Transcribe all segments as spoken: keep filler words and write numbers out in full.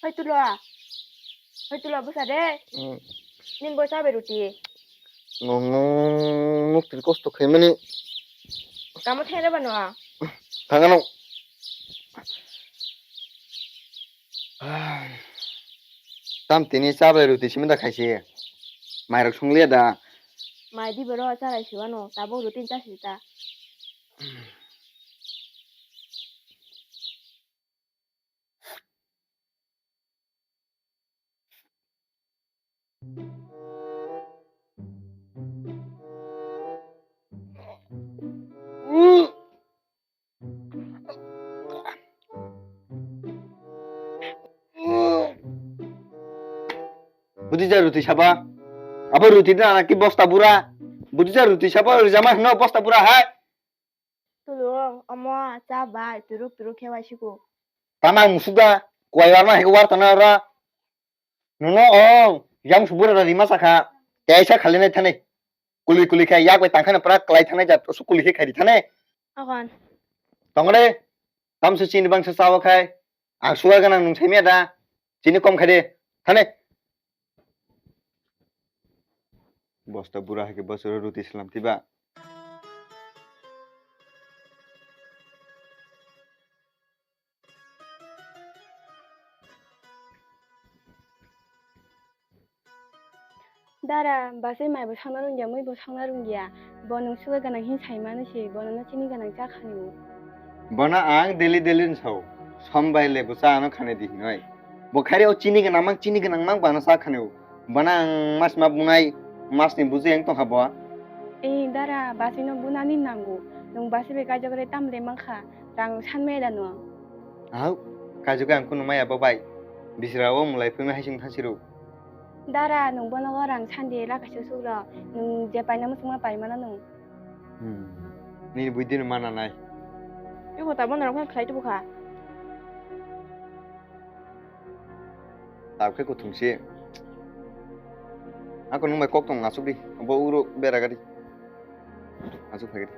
Hoi tulo. Hoi tulo bwsa de. Hmm. Nin bo chabai ruti. Nong nong nuktir kosto khaimani. Kamo thaira bano. Thangano. Tam tini chabai ruti simi da khaisi. Mairok sungliya da. Mai di boro charai siwano. Tabuk ruti chasi ta. Budi ja ruti saba. Abo ruti na ki bosta bura. Budi ja ruti saba, rijama hino bosta bura hai. Tulung, omo cha bai, piruk piruk khe waisiko. Tama ang musuk da, kuai warma hai war tana ra. Nono ong, yang subura da rima sakha. Tei sa khali nai thane. Kuli kuli khe yak bai tangkhana pra klai thane jat, su kuli khe khairi thane. Agon. Tongre, tamse chini bangsa chawa khai. Ang sugar ganang nung saimya da. Chini kom khai de. Thane. Bosta bura hai khe bosoro ruti slam tiba. Dara, bachai mai bo sakna rwngya, mui bo sakna rwngya. Bo nwng sugar ganang hin sai mano se, bo nono chini ganang cha khani o. Bono ang daily daily ni sao, som bai le bo cha ano khani di hinoi. Bo khairi o chini ganang mang, chini ganang mang bo ano cha khani o. Bono ang mas ma bunai, mas ni buji ang tongkha bo. Ei dara, bachai no bunani nango. Nwng bachai bai kaijagre tam le mangkha, rang san me da no. Au, kaijagre ang kunu maya bo bai. Bisra o mulai phumi hai sing thang siru. Dara, nwng bono o rang sandi la kaisa sukro, nwng je paina muchungma paimano nwng. Hmm. Nini buidino mana nai. Eko ta bono rok khlai tubu kha. Tabkhe kuthung si. Ako nwng bai kok tong asuk di. Bo uro bera gadi. Asuk phai gadi.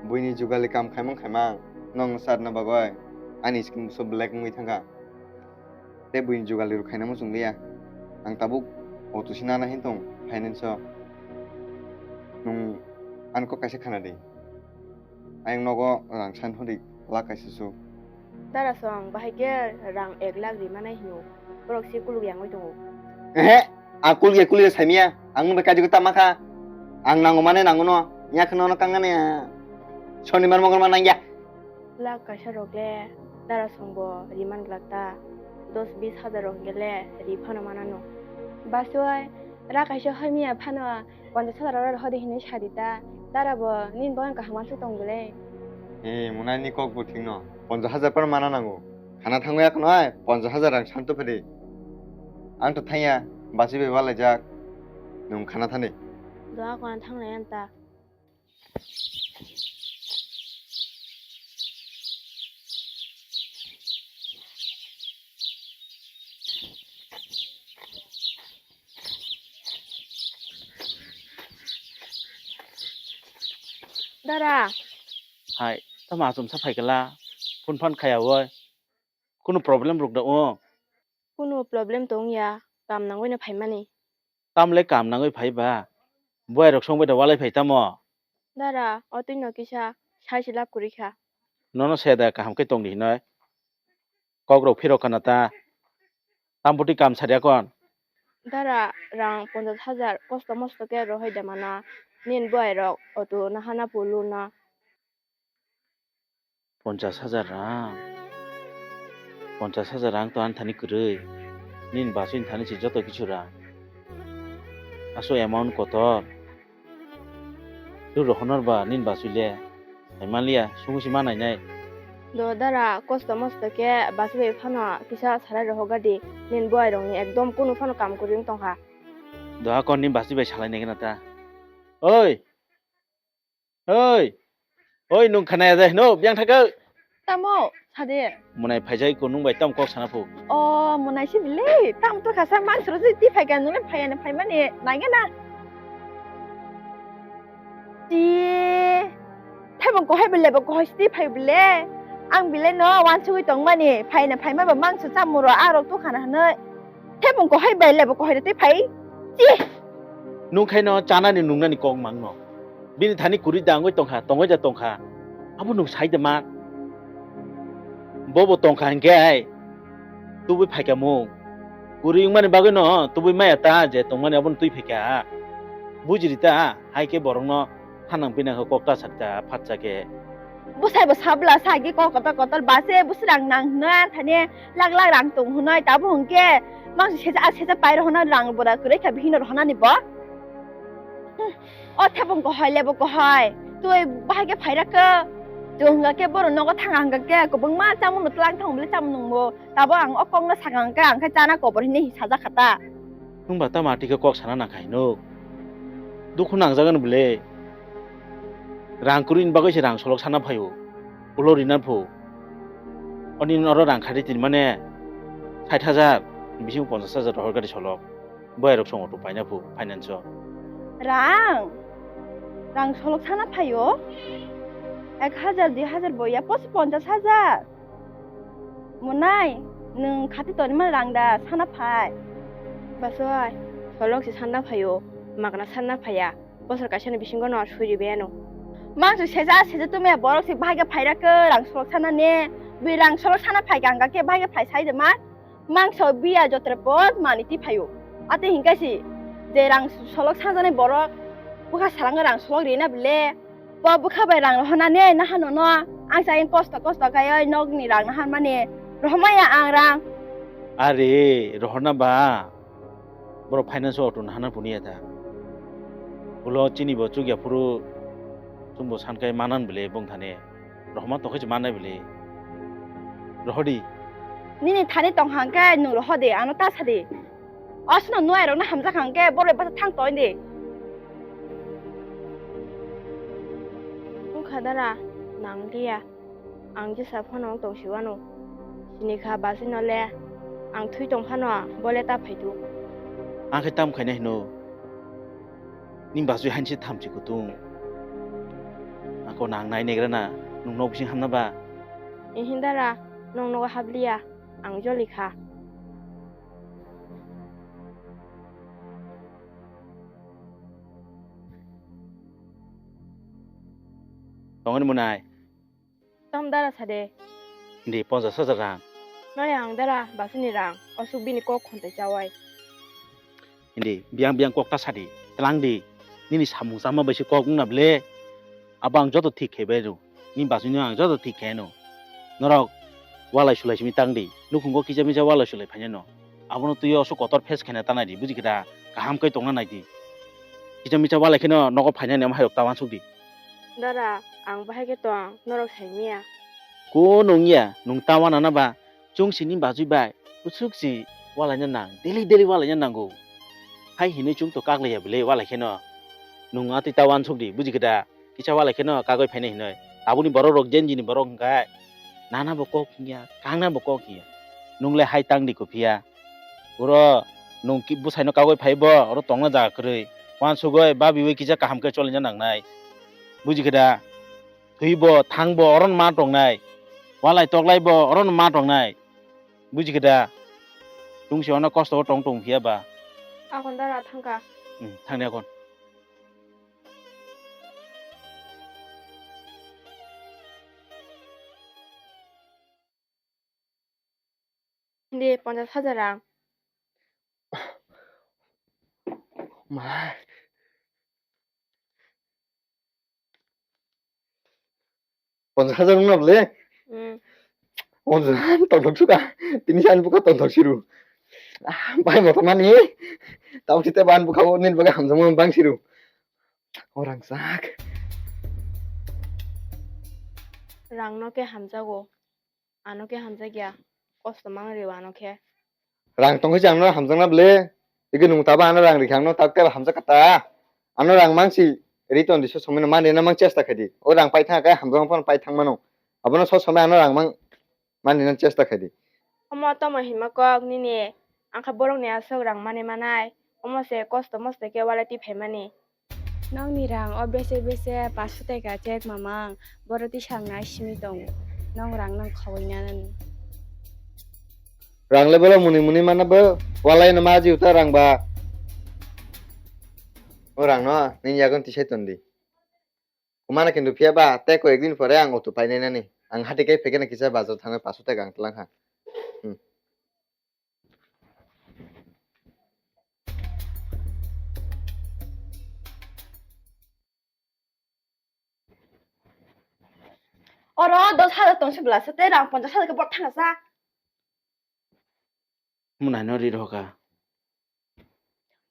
Buini jugali kam khaimang khaimang. Nwng sarna bagoi. Ani skin so black wngwi thangkha. Tei buini jugali rw khaina muchung liya. Ang tabuk auto si nana hin tong finance o. Nwng ani kok kaisa khana di. Ayang nogo rang san hodi lakh kaisa su. Dara song bahai khe rang ek lakh ri manai hino. Borok si kuluk yangwi tongo. Ehe, ang kuluk ya kuluk ya saimiya. Ang nwng bai kaijagwi tama kha. Ang nango mane nango no. Nya kheno no kangani. Sonibar mongol ma nangya. Lakh kaisa rok le dara songbo riman glak ta, dos bis hajar rok hingke le ri phano manano. Basoi ra kaisa hoi miya phano ponchas hajar rok hodi hinui sadi ta, dara bo nini bo kaham wansuk tong bwle. E, munai ni kok bo thik no, ponchas hajar phano mana nango, khana thango yak noi, ponchas hajar rang santo phede. Ang to thangya, basi bai walaijak, nwng khana thani. Doa kona thanglai anta. Dara. Hai, tamo achomsa phaikala, phone phan khaya oi. Kunu problem rok da o? Kunu problem tong ya, kam nangoi no phaimani. Tamle kam nangoi phai ba? Buai rok song bai da walai phai tamo? Dara, o twi no kisa sai se lab kwrwi kha. Nono se da kaham khe tong di hinoi. Kok rok phirok kana ta. Tam bwtwi kam saria kon. Dara, rang ponchas hajar kosto mosto khe rohoi da mana. Nin buai rok auto na hana pulu na. Ponchas hajar rang. Ponchas hajar rang to ani thani kwrwi. Nini bachwi ni thani se joto kichu rang. Aso amount kotor. Twi rohonor ba nini bachwi le. Hai manliya, sungu si ma nainai. Do dara, kosto mosto khe bachwi bai phano kisa salai rohogadi. Nini buai rokni ekdom kunu phano kam kwrwi wng tongkha. Do hakon nini bachwi bai salai naigwna ta. Oi! Oi! Oi, nwng khanaya de, no, biyang thakha. Tamo, sade. Munai phaijai ko nwng bai tam kok sana phu. O, munai si bile, tam to khasa man sro si ti phai ka nwng phai ani phai mani, nai gana. Ti, thai bang ko hai bile, bang ko hai si ti phai bile. Ang belai no wansugwi tongmani, phaina phaima ba mangso chamung rok ang rok tukhana hwnwi. Thebung kohai bai lebo kohai rw twi phai. Chi! Nwng khaino chanani nungnani kok mangno. Bini thani kwrwi da wngwi tongkha, tongwi da tongkha. Abo nwng sai da man. Bobo tongkha hinkhe hai tubui phaikha mung. Kwrwi wngmani bagwino tubui maya ta je tongmani abono twi phaikha. Bujiri ta, hai khe borokno thanang pinang khe kok ta sak ta phatsa khe. Bwsai bo sabla sa khe kok kotor kotor ba se bwswrang nang hwnwi ar thani lak lak rang tong hwnwi tabo hwnkhe mangso seja a seja pai rohona rang bora kwrwi kha bihino rohonani bo. Hmm. O thebung kohoi lebo kohoi twi bahai khe phairakhe. Chwng hwnkha khe borok nogo thanga hwnkha khe kwbangma chamungno twlang thang bwle chamung nungbo. Tabo ang o kokno sakha hwnkhe ang khe chana kobor hinwi sajak kha ta. Nwng ba tamo atwi khe kok sana nang kha hinwi? Dukhu nangjagani bwle. Rang kwrwini bagwi se rang solok sana phaio. Ulo rina phu. Oni oro rang khadi tin mane sait hajar, bisingo ponchas hajar rohor gari solok. Boyarok song auto paina phu finance o. Rang? Rang solok sana phaio? Ek hajar, dui hajar boya, poso ponchas hajar. Monai, nwng khati toni man rang da sana phai. Basoi, solok se sana phaio, magna sana phaiya. Bosor kaisani bisingo no suri beno. Mangso seja seja tumya borok se bahai khe phairakhe rang solok sana ne. Bi rang solok sana phai ganga khe bahai khe phai sai de ma. Mangso biya jotre por mani ti phaio. Ate hinkai si je rang solok sanjani borok bwkha salanga rang solok rina bile. Bo bwkha bai rang rohona ne nahano no. Ang sa kosto kosto kai oi nokni rang nahan mani. Rohomaya ang rang. Are rohorna ba. Borok finance o auto no hana phuniya ta. Ulo chini bo chukya phuru chwngbo sankai manan bile bongthane. Rohorma tokhe se mannai bile. Rohodi. Nini thani tong hangke nwng rohodi ano ta sadi. Asno nuai rokno hamjak hangke borok basa thang toy di. Wngkha dara nang liya. Ang jesa phano wng tong siwano. Sini kha basi no le. Ang thui tong phano bole ta phaidu. Ang khe tam khaina hino. Ning basui hanse thamchi kutung. Ako nang nai negra na nung nok bising hamna ba. Ihin dara nong nogo habliya. Ang joli kha. Tongani munai. Tam dara sade. Hindi ponchas hajar rang. Nai ang dara basini rang. Osuk bini kok khontai chawai. Hindi biang biang kok ta sadi. Telang di. Nini samung sama baisi kok wngna ble. Abo ang joto thik khe bai rw. Ni basini ang joto thik khe no. Norok walai sulai simi tang di. Nukhungo kisa misa walai sulai phainai no. Abono twi oso kotor face khaina ta nai di, buji khe da? Kaham khe tongna nai di. Kisa misa walai kheno nogo phainani omo hayok ta wansuk di. Dara, ang bahai khe tong, norok sai miya. Ko nung ya, nung ta wana na ba? Chwng sini bajui bai, kuchuk si walaina nang, daily daily walaina nango. Hai hinwi chwng to kaklaiya bwle walai kheno. Nung atwi ta wansuk di, buji khe da? Kisa walai kheno kagoi phainai hinoi. Tabuni borok rok Gen Z ni borok hwnkhe nana bo kok hiya, kangna bo kok hiya. Nung le hai tang di ko phiya. Oro nung ki bwsai no kagoi phai bo, oro tongna jaga kwrwi. Wansugoi babiui kisa kaham khe cholina nangnai. Buji khe da? Thwi bo, thang bo, oro no ma tongnai. Walai toklai bo, oro no ma tongnai. Buji khe da? Chwng se ono kosto o tong tong phiya ba. Akon dara thangkha. Hmm, thangni akon. Hindi ponchas hajar rang. Ma. Ponchas hajar wngna bwle? Hmm. Ponchas tongthok suka. Tini sani buka tongthok siru. Ah, bai moto mani. Tau site ban buka o nin baga hamjama bang siru. O rang sak. Rang no ke hamjago. Ano khe hamjakya, kosto mang rw ano khe. Rang tong khe se ano hamjakna bwle, ege nung tabo ano rang rikha ano tak tebo hamjak kha ta. Ano rang mang si ri ton di, so somoi no mani na mang chesta khai di. O rang pai thang khe hamjak phano pai thang mano. Abono so somoi ano rang mang mani na chesta khai di. Omo tomo hima kok nini, ang kha borok ni aswk rang mani manai. Omo se kosto mosto khe walai twi phai mani. Nokni rang o bese bese paso teka chek mamang, boro tisang nai simi tongo. Nong rang nang khawai nanani. Rang le bolo muni muni mana bo, walai no ma jiu ta rang ba. O rang no, nini yagon tisai ton di. Kumana kintu phiya ba, tei koi ek din pore ang auto painai nani. Ang hati kai phekena kisa bazar thangnai paso taka ang tlang ha. Hmm. Oro dos hajar tong se bwla se, tei rang ponchash hajar khe bot thana sa. Mwnai no ri roka.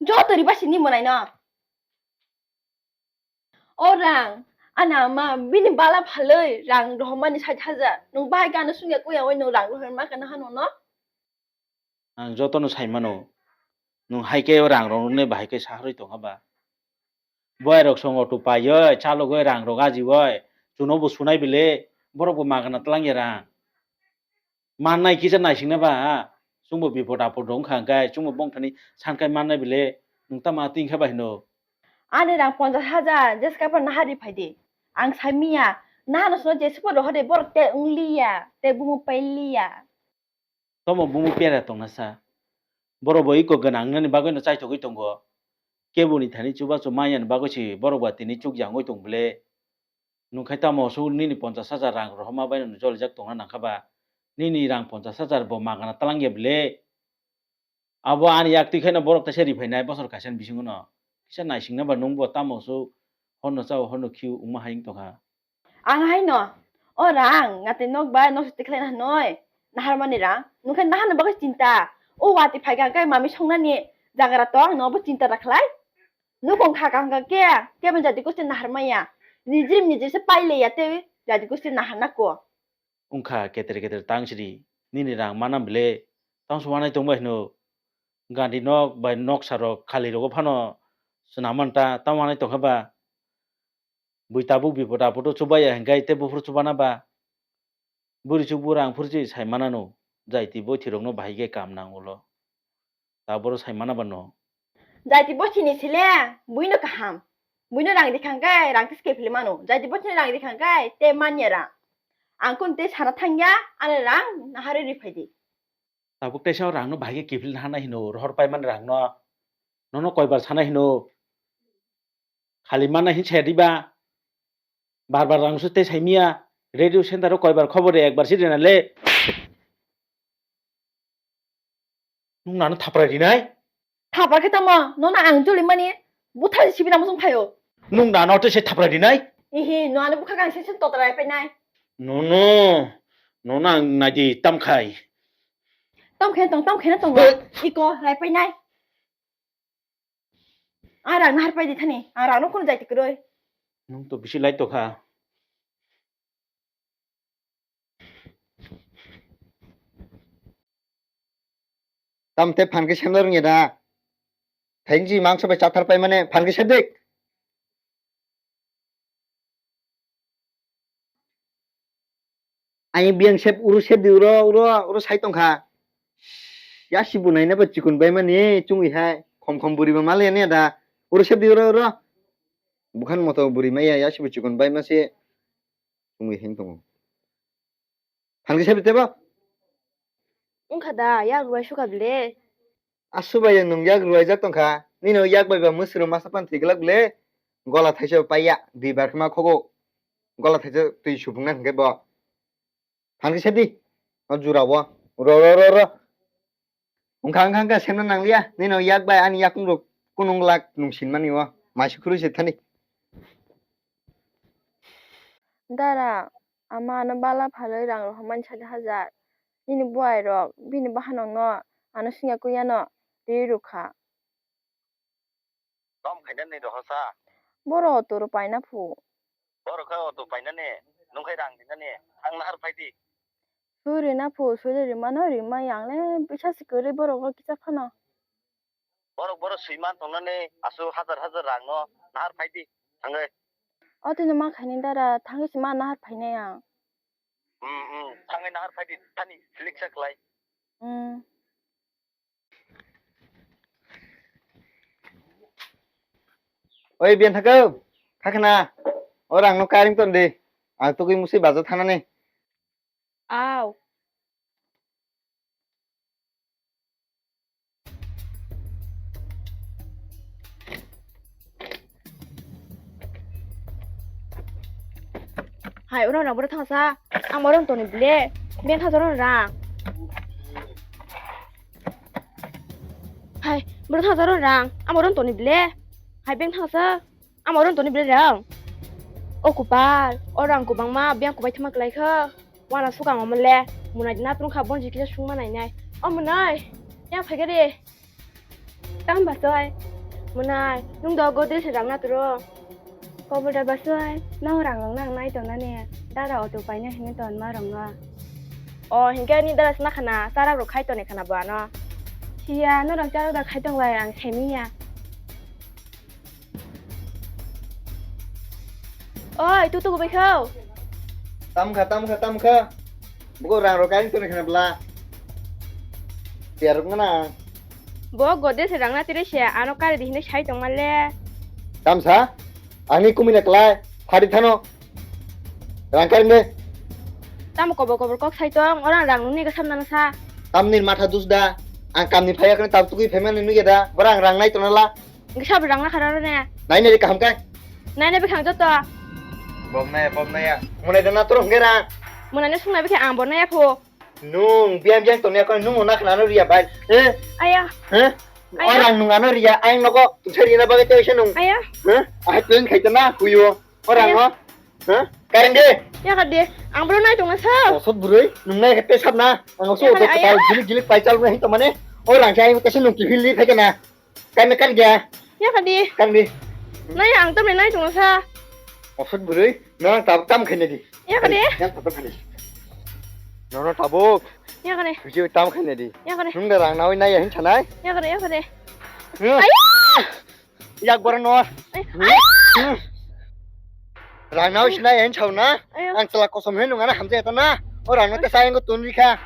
Joto ri ba sini mwnai no. O rang, ani ama bini bala phalwi rang rohormani sait hajar. Nwng bahai gana sungya kuya oi nwng rang rohorma kana hano no? Ang jotono sai mano. Nwng hai khe o rang rokni bahai khe saharwi tongkha ba? Boyairok songo tupaiwi, chalogwi rang rok ajiwi, chuno bo sunai bile, borok bo magana twlangya rang. Mannai kisa naisingna ba, chwngbo bipod apod rok wngkha hwnkhe, chwngbo bongthani sankai mannai bile, nwng tamo twi khe ba hino? Ani rang ponchash hajar, jeska phano naharwi phai di. Ang sai miya, nahano sino jesukbo rohor de, borok te wng liya, te bumo pai liya. Tomo bumo pera tongna sa. Borok bo iko gwnang wngnani bagwi no chaithogwi tongo. Keboni thani chubachu manyani bagwi se borok ba tini chukjangwi tong bile. Nwng khai tamo aswk nini ponchash hajar rang rohorma bai no jolijak tongna nangkha ba? Nini rang ponchash hajar bo magana twlangya bile? Abo ani yak twi khaino borok teisa ri phainai bosor kaisani bisingo no. Kisa naisingna ba nwng bo tamo aswk horno chao horno khiu wngma hai wng tongkha. Ang haino, o rang, natwi nok bai nok se tikhlai na hinoi, naharmani rang, nwng khe naharni bagwi chinta. O watwi phai kha khe mami songnani jagra tong, no bo chinta da khlai. Nukung kha kha hwnkha khe, kebo jadi gosti nahar maya. Nijim nijim se pai leya tei jadi gosti nahar nako. Wngkha keter keter tang siri, nini rang mana bile, tang se wanai tong bai hino. Gandhi nok bai noksa rok khali rogo phano swnam man ta, tang wanai tongkha ba? Bui tabuk bipot apot o chubaya hwnkhe tei buphuru chubana ba? Bwrwi chuk bwrang phuru se sai manano, jaiti boithirokno bahai khe kam nang ulo. Taboro sai mana ba no? Jaiti boithini sile, buino kaham. Buino rang rikha hwnkhe rang khe se kephilwi mano. Jaiti boithini rang rikha hwnkhe tei manya rang. Ang kunu tei sana thangya, ani rang naharwi ri phai di. Tabuk teisa o rangno bahai khe kiphilna hana hino, rohor paimani rangno. Nono koibar sana hino. Khali mana hin saya diba? Bar bar rang su tei saimiya. Radio center o koibar khobor de ekbar si rina le. Nung nano thaprai rinai? Thapra khe tamo, nono ang joli mani butha sibi namo song phaio. Nung nano tei se thaprai rinai? Ihi, no ano bukha kang se se totrai painai. Nono, nono ang naidi tam khai. Tam khe tong, tam khe tong. Hoi. Iko rai painai. Ang rang nahar pai di thani, ang rang no kunu jai tikroi. Nung to bisi lai to kha. Tamte phan khe semna rwngya da? Thainsi mangso bai chathar pai mane phan khe sebdik. Ani biyang sep uro sep di uro uro uro sai tongkha. Yasi bo naina ba chikon bai mani chungwi hai khom khom buri ba male ne da. Uro sep di uro uro. Bukhan moto buri maya yasi bo chikon bai ma se chungwi heng tongo. Phan khe sep di tebo. Wngkha da, yak rwai sukha bile. Aswk bai nwng yak rwlaijak tongkha. Nini yak bai ba mwswrwng masa pan thwi glak le. Gola thaisa paiya, di bar khma khogo. Gola thaisa twi supungna hwnkhe bo. Phan khe sep di. O jura o. Ro, ro, ro, ro. Wngkha, wngkha, wngkha, semna nangliya. Nini yak bai ani yakung rok kunung glak nung sinmani o. Maisi khurui se thani. Dara, ama ano bala phalwi rang rohormani sait hajar. Nini buai rok, bini bahanok no ano singya kuya no ri rwkha. Tom khaina ni rohosa. Boro auto ro paina phu. Boro khe auto paina ni, nung khai rang dina ni, ang nahar phai di. Suri na phu, suri ri mano ri ma yang le, bisa si kwrwi borok no kisa phano. Borok, borok swi man tongnani aswk hajar hajar rang no nahar phai di, thangwi. O tini ma khaini dara, thangwi se ma nahar phainai ang. Hmm, hmm, thangwi nahar phai di, thani, liksa klai. Hmm. Oi, biyan thakau, khakhna, o rang no karing ton di, ang tugui musi bajo thanani. Aw. Hai, oro rang bwrwi thangsa. Ang oro toni bile. Beng thangsa oro rang. Hai, bwrwi thangsa oro rang. Ang oro toni bile. Hai, beng thangsa. Ang oro toni bile rang. O kupal, o rang kubangma, beng kubai thangma kwlai kha. Wana sukang omo le, mwnai na tung kha bonsi kisa sungma nai nai. O mwnai, yang phai khe de. Tang ba choi. Mwnai, nung do Godrej rang na turo. Kobor da ba choi, nang rang rang nang nai tong nani. Dara auto paina hini ton ma rang no. O, hinkhe ni dara sna khana, chara rok khai toni khana bo ano. Siya, no rang chara da khai tong lai ang semiya. Oi, tu tu bai khao. Tam kha, tam kha, tam kha. Buko rang rok kain tuni khna bla. Tiar rok na. Bo Godrej rang na tire se ano kare di hine sai tong male. Tam sa? Ani kumina klai. Phari thano. Rang kain de. Tam kobo kobo kok sai tong. Orang rang nuni ga sam nang sa. Tam ni matha dus da. Ang kam ni phaya kane tab tukui phaimani nuge da. Borang rang nai tong la. Hingke sabo rang nakha rw ne. Naina ri kaham kai. Naina bwkhang joto. Bom naya, bom naya. Munai dana toro hingke ra. Munai no sungna bwkhe ang bo naya pho. Nung biang biang tongya koi nung nakha nano riya bai. Eh? Aya. Eh? Aya. Orang nung ano riya, ayang nogo tungsa rina bagwi tei se nung. Aya. Eh? Ahai plan khaita na huyo. Orang no. Aya. Eh? Karing de. Ya ka de. Ang bro nai tongna sa. Osot burui, nung nai kete sab na. Ang oso Ya ka de, oto aya. Gilik gilik pai chal nai to mane. Orang sai kese nung kihil li khaita na. Kan kan dia. Ya ka di. Kan di. Nai ang to nai tong sa. Ofit burui. Na tab tam khane di. Ya ka di. Yang tab khane. Nono tabuk. Ya ka di. Biji tam khane di. Ya ka di. Nung da rang nawi nai hin chanai. Ya ka di, ya ka di. Huh? Ayo! Yak bor no. Ay, Hmm? ayo! Hmm? Rang nawi sinai hin chau na. Ayo. Ang chala kosom hin nung ana hamjai ta na. O rang no ta sayang ko tun ri kha.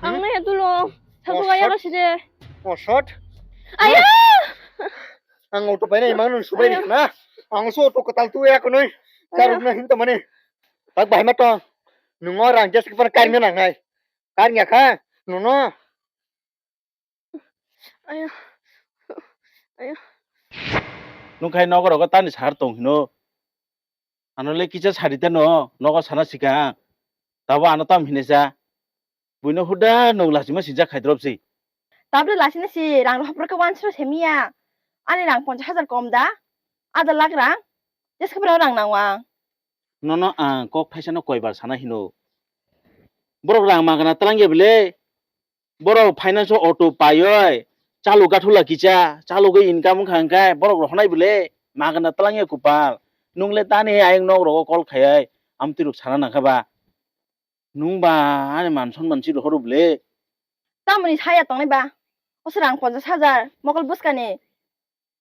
Ang Hmm? nai dulong. Sabu Oh, gaya shot. Ka side. Oh, shot. Ayo! Ang auto paina imang nung subai Ayo. Ni na. Ang so auto katal tu ya kunui. Ayo. Charuk na hinta mani. Tak bahai ma tong. Nungo rang jas kipar kain na nang hai. Kain ya kha. Nuno. Ayo. Ayo. Nung khai nogo rogo tani sar tong hino. Ano le kisa sari tano nogo sana sika. Tabo ano tam hinesa. Buino huda nung lachima sinjak khai drop si. Tabole lachina si rang rw hapra khe wansro semiya. Ani rang ponchas hajar kom da. Ada lak rang. Jeska bra rang nang wang. Nono ang kok thaisa no koibar sana hino. Borok rang magana tlang ya bile. Borok finance o auto paioi. Chalu gathula kicha. Chalu ge income wngkha hingkai. Borok rohonai bile. Magana tlang ya kupal. Nung le tani ayang nok rogo call khayai. Amtwi rok sana nangkha ba. Nung ba ani man sonman si rohoro ble. Tamoni saya tongnai ba? Oso rang ponchas hajar mokol bwskani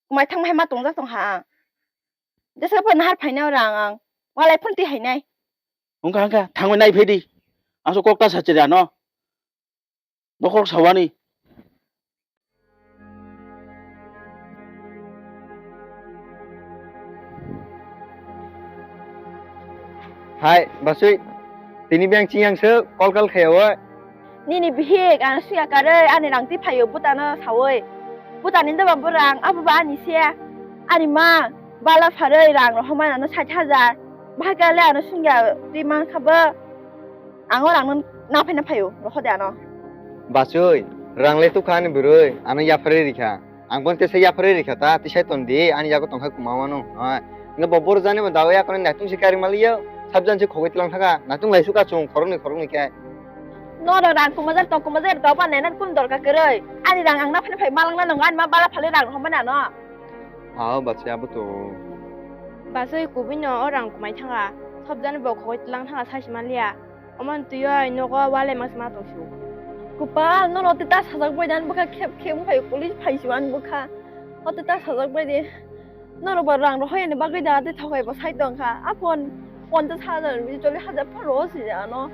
kumai thang hai ma tongjak tong ha ang. Jesa phano nahar phaina rang ang. Walai phano twi hainai. Wngkha wngkha thangwi nai phai di. Aso kokta sa chiri ano. Bokhorok sawani. Hai, Basui, tini beng chiyang se call call khaya o. Nini bihik, ano suya karwi, ani rang twi phaio, butano sawi. Butani daba bo rang, abo ba ani se. Ani ma, bala pharwi rang rohormani ano sait hajar. Bahai kale ano sungya twi man kha bo. Ang o rang no na phaina phaio, rohor de ano. Basui, rang le tukha ani bwrwi, ano yapharwi rikha. Ang bono tesa yapharwi rikha ta, tisai ton di, ani yago tongkhai kuma wano, hwnwi. Hwnkhe bo borjani bo dawi akhorni naitung se kari maliya, sabjan se khogwi tlang thaka, naitung lai suka chung khoroknwi khoroknwi khe. Nono rang kuma jar tong kuma jar tong pa nena kun dorkar kwrwi. Ani rang ang na phaina phai malangna nongo, ani ma bala phalwi rang rohormani ano. Ao, bacha abo to. Basui kubui no o rang kumai thanga, sabjani bo khogwi tlang thanga saisi manliya. Omo twiwi nogo walai mangsi ma tongsu. Kupal, nono tei ta sajak bai dan bwkha khep khep wngkha police phaisi man bwkha. O tei ta sajak bai di. Nono bo rang rohoi ni bagwi da tei thokai bo sai tongkha. Aphon ponchas hajar, chollish hajar phano roho si ano.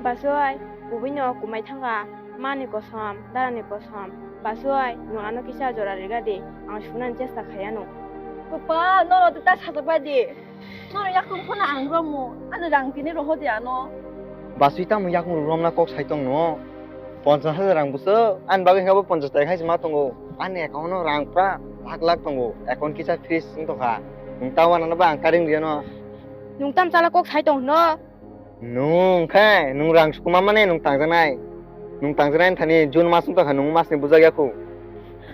Basoi, kubui no kumai thangkha. Mani kosom, darani kosom. Basoi, nwng ano kisa jora rega di. Ang sunani chesta khai ano. Kupal, nono tei ta sajak bai di. Nono yakung phano ang romu, ano rang tini roho di ano. Basui tamo yakung romna kok sai tong no. Ponchas hajar rang buso, ani bagwi hingabo ponchas taka hai se ma tongo. Ani account no rang pra lakh lakh tongo. Account kisa freeze wng tongkha. Nwng ta wana no ba ang karing riya no. Nwng tam chala kok sai tong no. Nwng khe nwng rang sukuma mane nwng tangjaknai. Nwng tangjaknai thani June mas wng tongkha nwng mas ni bujak yakhu.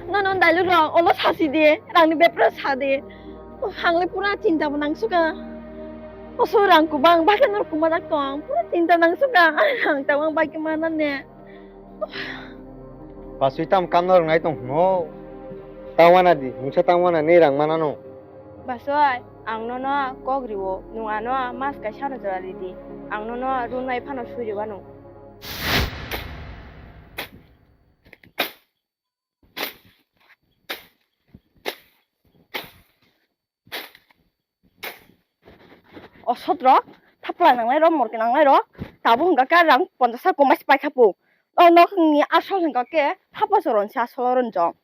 No no dailu rong olo sasi de, rang ni bepra sa de. Hangli pura chinta bo nang suka. Oso rang kubang, bakhe nor kuma jak tong. Pura chinta nang suka. Rang tawang bakhe mana ne. Basui tam kam nor ngai tong hno. Tawana di, mungsa tawana ni rang mana no. Basui, ang nono kok riwo, nwng ano mas kaisa no jora ridi. Ang nono runai phano suri wano. O sot rok, thapla nangnai rok, morke nangnai rok, tabuk hingka khe rang ponchas sa komai se paikha pu. O nok ni asol hingka khe thapa soron se asol ron jong.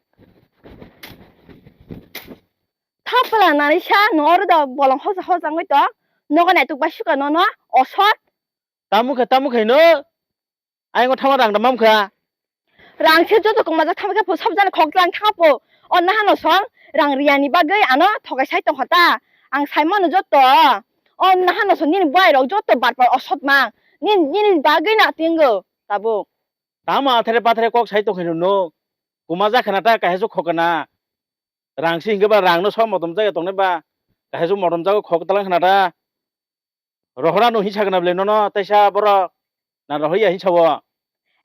Thapla nani sa no oro do bolong hoja hoja wngoi to, nogo naituk bai suka nono, o sot. Tamo khe, tamo khe no? Ayang o thama rang da mam kha. Rang se joto kongma jak thama khe po, sab jani khok tlang thang po. O nahano song rang riyani bagwi ano thokai sai tong kha ta. Ang sai mano joto. O nahano song nini bai rok joto bar bar osot mang. Nin, nini bagwi na tingo tabuk. Tamo athere pathere kok sai tong khe no. Kuma jak khana ta kaisa khok kana. Rang se hingke ba rang no so modom jaga tong nai ba. Kaisa modom jaga khok tlang khana ta. Rohora no hinsa gana bele nono teisa borok na rohor ya hinsa o.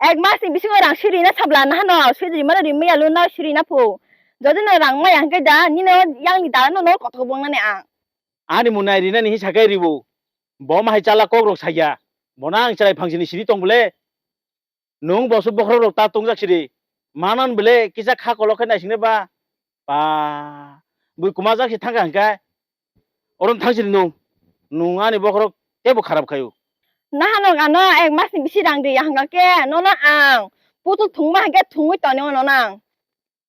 Ek mas ni bisingo rang siri na sabla na hano siri rimano rimaya lo na siri na phu. Jodi no rang maya hingke da nino yang ni da no no kothok bong nani ang. Ani munai rinani hinsa khe ribo. Bo ma hai chala kok rok saya. Bo na ang chwrai phang sini siri tong bole. Nwng bosu bokhorok rok ta tongjak sidi. Manan bele kisa kha kolok khe naising ba. Ba. Bui kuma jak si thangkha hingkhe. Orom thang sidi nwng. Nwng ani bokhorok tebo kharap khayu. Nahano ano ek mas ni bisi rang di hingkha khe nono ang putul thungma hingkhe thungwi toni ono nang.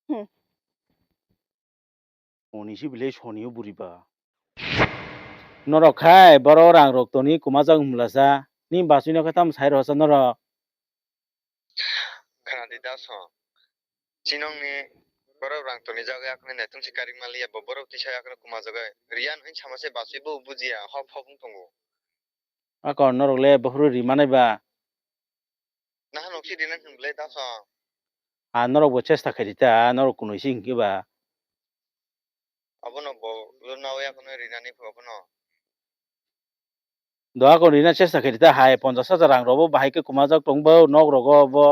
Hmm. Oni si bile soni o buri ba. Norok khai borok rang rok toni kuma jak mula sa. Ni basui no khe tam sai rw sa norok. Khana di da song. Chinong ni borok rang toni jak yak nai naitung si karing mali ya bo borok tisa yak no kuma jagai. Riyan hin sama se basui bo bujiya hok hok wng tongo. Ako norok le bokhorok ri manai ba. Naha nok si rina hwn ble da song. A norok bo chesta khaidi ta, a norok kunui si hingke ba. Abono bo lo nawi akono rinani pho abono. Do ako rina chesta khaidi ta hai ponchas hajar rang rogo bahai khe kuma jak tong bo nok rogo bo.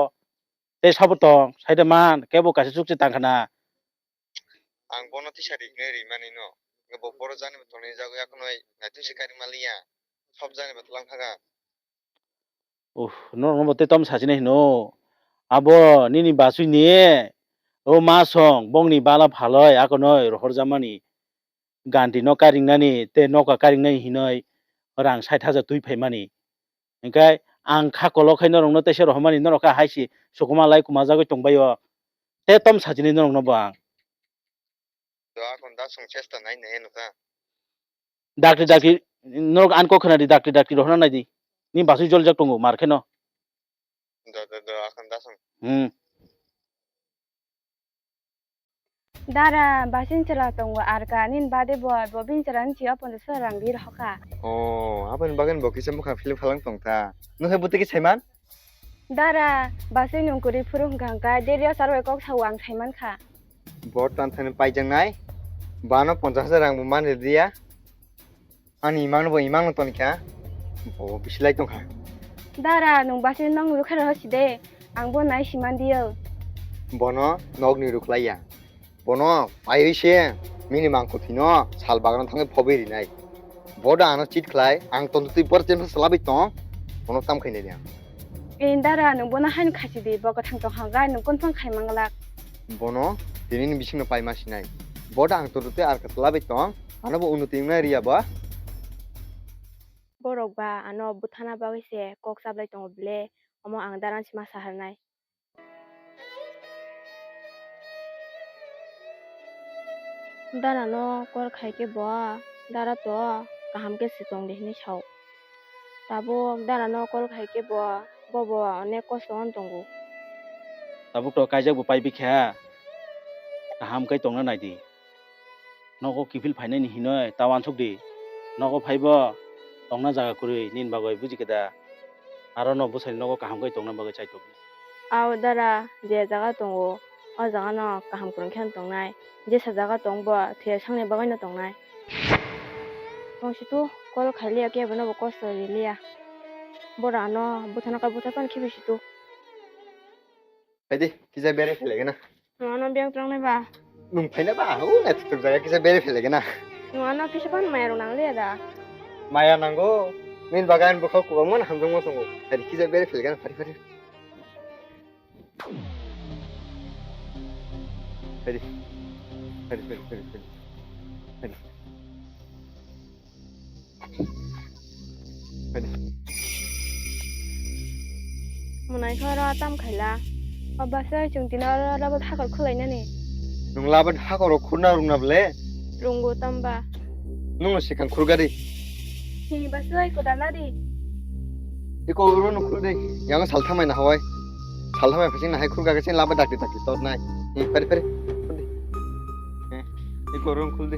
Tei sabo tong sai de man kebo kaisa chukchi tang khana. Ang bono tisa ri hwnwi ri mani no. Bo boro jani bo tonwi jago yakhwnwi naitwi se kari maliya. Sob jani bo tlang khaga. Uh, norokno bo tei tom sachinai hino. Abo nini basui ni o ma song bongni bala phaloi akonoi rohorjamani. Ganti no karingnani tei noka karingnani hinoi rang sait hajar twi phaimani. Hingkhe ang kha kolok khai norokno teisa rohormani norok kha hai si sukuma lai kuma jagwi tongbaio. Tei tom sachinai norokno bo ang. Do akon da song chesta nai nai nukha. Dakti dakti norok an kok khna di dakti dakti rohorna nai di. Ni basui joljak tongo mar kheno. Do do do akon da song. Hmm. Dara, basing chwla tongo arka, nini bade bo, bo bini chwla ni chiya ponchas hajar rang di rohorkha. Oh, aboni bagwi bo kisa bwkha film phalang tongkha. Nwng hai bwtwi khe saiman? Dara, basing nwng kwrwi phuru hwnkha hwnkha, deri o char bai kok sao ang saimankha. Bo tan thani paijaknai, bano ponchas hajar rang bo man rwdiya. Ani imang no bo imang no toni kha. Bo bisilai tong kha. Dara, nwng basing nwng rwkha rw si de. Ang bo nai si man diyo. Bono nog ni rwkhlai ya. Bono paiwi se mini mangkho thwi no sal bagano thangwi phobwi rinai. Bo da ano cheat khlai, ang tonto twi bor chen salabai tong. Bono tam khainai de ang. Indara, nwng bono haino khasi di, bo kwthang tong hangkha, nwng kunphang khai manglak. Bono tini ni bisingno paima sinai. Bo da ang turu tei arka twlabai tong, ano bo unnoti wngnai riya ba? Borok ba ano bwthana bagwi se kok chablai tongo ble, omo ang daran sima saharnai. Dara no call khai khe bo, dara to kaham khe se tong de hinwi sao. Tabuk darano call khai khe bo, bo bo onek kosto on tongo. Tabuk to kaijak bo pai bikha. Kaham khe tongna nai di. Nogo kiphil phainani hinoi ta uansuk di. Nogo phaibo tongna jaga kwrwi nini bagwi buji khe da. Aro no bwsani nogo kaham khe tongna bagwi chai tongo. Ao dara, je jaga tongo, o jaga no kaham kwrwng khe tongnai. Jesa jaga tong bo thwiya sakni bagwi no tongnai. Tongsitu call khailiya khe bono bo kosto riliya. Bora ano buthana ka butha pan khibi situ. Phaidi, kisa bere phele gana. Nwng ano biyang trangnai ba? Nwng phaina ba, o na tutuk jaga kisa bere phele gana. Nwng ano kisa pan maya rok nangliya da? Maya nango, nini bagan bwkha kubangma hamjwngma tongo. Phaidi kisa bere phele gana, phari phari. Phaidi. Phaidi, phaidi, phaidi, phaidi. Phaidi. Phaidi. Mwnaikha oro tam khaila. O bwsai chwng tini oro rubber hakor khwlainani. Nwng laban hakoro khurna rwngna bwle? Rwngo tamba. Nwngno swkang khurgadi. Hi bwsai kwdala di. Iko oro no khurdi. Yang salthamai na hawai. Salthamai phasing na hai khurga khe laba dakti dakti tor nai. Hi pare pare. Khurdi. Hi. Iko oro no khurdi.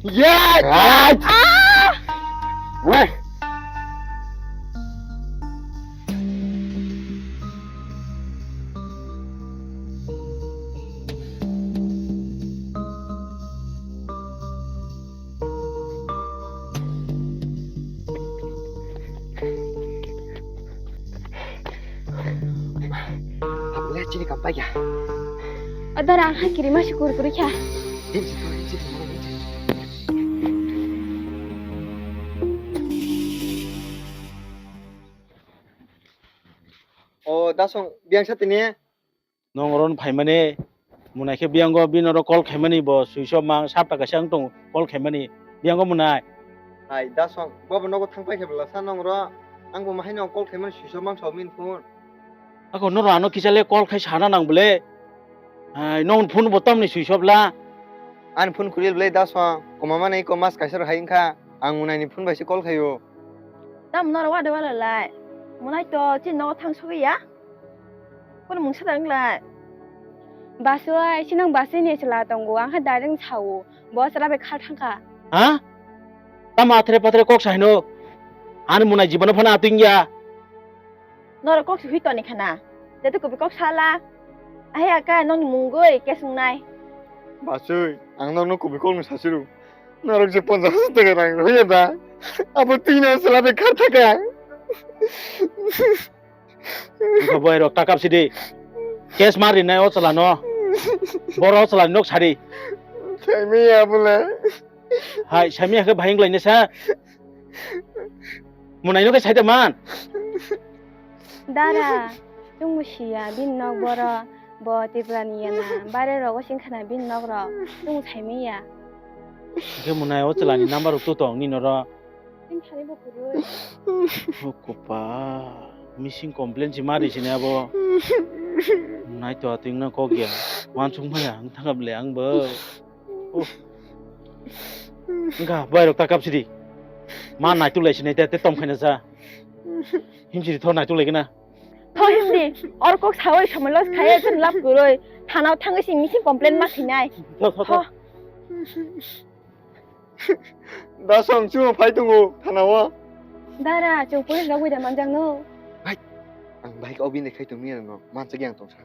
Yes! Ah! Wah! Abole chini kam paikha. Adara ang hakiri masi kurkuri kha. Dim si tu, dim si tu, dim si tu. O, Dasong, biyang sa tini? Nong oro phaimani, mwnai khe biyango bini oro call khaimani bo switch off mang, sab taka se ang tongo call khaimani, biyango mwnai. Hai, Dasong, bobo nogo thang paikhe bwla sa nong oro, ang bo mahaino call khaimani switch off mang sao bini phone. Ako noro ano kisa le call khai sana nang bwle. Hai, nong phone bo tamni switch off la. Ani phone kwrwi bwle Dasong, kwmamani iko mas kaisa rok hai wngkha, ang mwnaini phone bai se call khaio. Tamo noro wade wala lai, mwnai to chini nogo thang sogwi ya. Kono mungsa da wng lai. Baswai, sinang baswai ni chwla tongo, ang khe direct sao, bo chwla bai khal thangkha. Ha? Tamo athre patre kok sa hino? Ani mwnai jibono phano atwing ya. Norok kok si hui toni khana. Jeto kubi kok sala. Ahe aka nokni mungoi kesung nai. Baswai, ang nokno kubi kok no sasiru. Norok je ponchash hajar taka rang rwya da. Abo tini chwla bai khal thangkha. Wngkha boy rok takap sidi. Case ma rinai o chwla no. Boro o chwla ni nok sari. Saimaya bwla. Hai, saimaya khe bahing lai nesa. Munai no khe saida man. Dara, chwng bo siya, bini nok boro, bo Tripura ni yana, bare rogo sing khana bini nok rok, chwng saimaya. Khe munai o chwla ni number rok to tong ni noro. Tini thani bo kwrwi. O kopa, missing complaint si ma ri sini abo. Nai to atwing na kok ya. Wansuk maya ang thangap le ang bo. Oh. Engka bai rok ta kap sidi. Ma nai tu lai sini te te tom khaina sa. Him sidi thor nai tu lai gana. Tho himdi, or kok sawi somoi loss khaiya, chwng lab kwrwi. Thanao thangwi sing missing complaint ma khinai. Tho, tho, tho. Tho. Da song chwng phai tongo thanao. Dara, chwng police rok bai da manjak no. Hai, ang bike obi ne khai tongmi ano, mansa gyang tongsa.